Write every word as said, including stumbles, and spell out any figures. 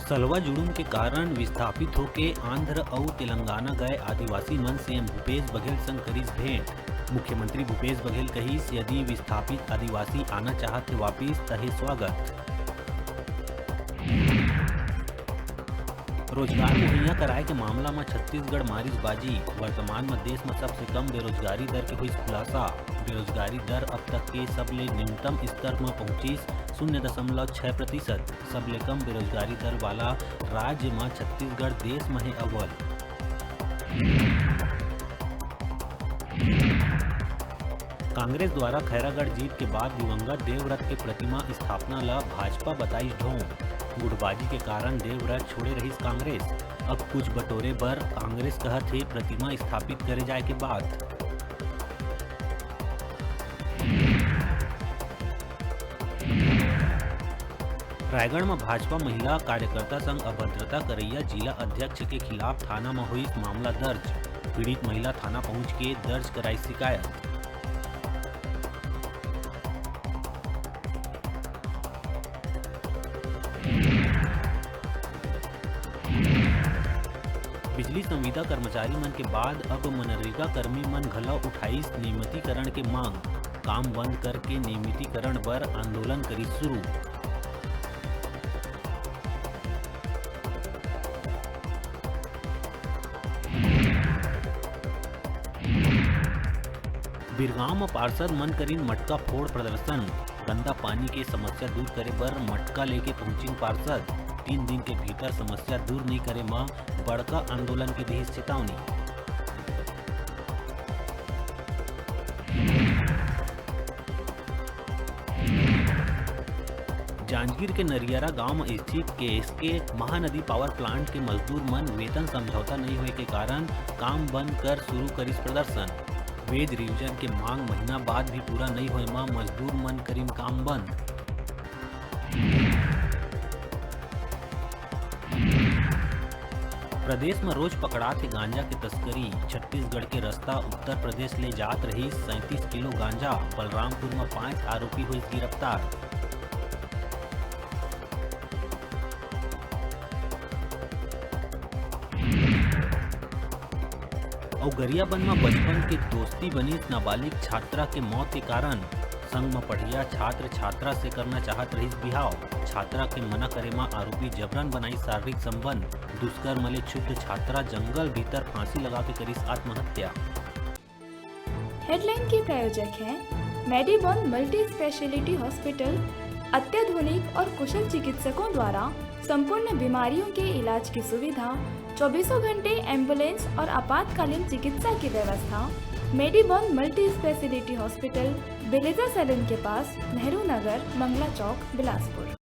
सलवा जुड़ुम के कारण विस्थापित होके आंध्र अउ तेलंगाना गए आदिवासी मन सीएम भूपेश बघेल संग करिस भेंट। मुख्यमंत्री भूपेश बघेल कहिस, यदि विस्थापित आदिवासी आना चाहत हे वापिस, त हे स्वागत। रोजगार मुहैया कराए के मामला म छत्तीसगढ़ मारिस बाजी। वर्तमान म देश म सबसे कम बेरोजगारी दर के होइस खुलासा। बेरोजगारी दर अब तक के सबले न्यूनतम स्तर म पहुंचिस शून्य दशमलव छह प्रतिशत। सबले कम बेरोजगारी दर वाला राज्य म छत्तीसगढ़ देश म हे अव्वल। कांग्रेस द्वारा खैरागढ़ जीत के बाद दिवंगत देवव्रत के प्रतिमा स्थापना ल भाजपा बताइस ढोंग। गुटबाजी के कारण देवव्रत छोड़े रहिस कांग्रेस। अब कुछ बटोरे बर कांग्रेस कहत हे प्रतिमा स्थापित करे जाए के बात। रायगढ़ म भाजपा महिला कार्यकर्ता संग अभद्रता करइया जिला अध्यक्ष के खिलाफ थाना म होइस मामला दर्ज। पीड़ित महिला थाना पहुंच के दर्ज कराइस शिकायत। बिजली संविदा कर्मचारी मन के बाद अब मनरेगा कर्मी मन घलो उठाइस नियमितीकरण के मांग। काम बंद करके नियमितीकरण बर आंदोलन करिस शुरू। बिरगांव म पार्षद मन करिन मटका फोड़ प्रदर्शन। गंदा पानी के समस्या दूर करे बर मटका लेके पहुंचिन पार्षद। तीन दिन के भीतर समस्या दूर नइ करे म बड़का आंदोलन के दिहिस चेतावनी। जांजगीर के नरियरा गांव म स्थित केएसके महानदी पावर प्लांट के मजदूर मन वेतन समझौता नइ होए के कारण काम बंद कर शुरू करिस प्रदर्शन। वेज रिवीजन के मांग महीना बाद भी पूरा नइ होए म मजदूर मन करिन काम बंद। प्रदेश म रोज पकड़ात हे गांजा के तस्करी। छत्तीसगढ़ के रस्ता उत्तर प्रदेश ले जात रहिस सैंतीस किलो गांजा। बलरामपुर म पांच आरोपी होइस गिरफ्तार। अउ गरियाबंद म बचपन के दोस्ती बनिस नाबालिग छात्रा के मौत के कारण। संग म पढ़इया छात्र छात्रा से करना चाहत रहिस बिहाव। छात्रा के मना करे म आरोपी जबरन बनाइस शारीरिक संबंध। दुष्कर्म ले क्षुब्ध छात्रा जंगल भीतर फांसी लगा के करिस आत्महत्या। हेडलाइन के प्रायोजक हैं मेडीबॉन मल्टी स्पेशलिटी हॉस्पिटल। अत्याधुनिक और कुशल चिकित्सकों द्वारा संपूर्ण बीमारियों के इलाज की सुविधा, चौबीसों घंटे एम्बुलेंस और आपातकालीन चिकित्सा की व्यवस्था। मेडीबॉन मल्टी स्पेशलिटी हॉस्पिटल, बिलेजा सैलून के पास, नेहरू नगर, मंगला चौक, बिलासपुर।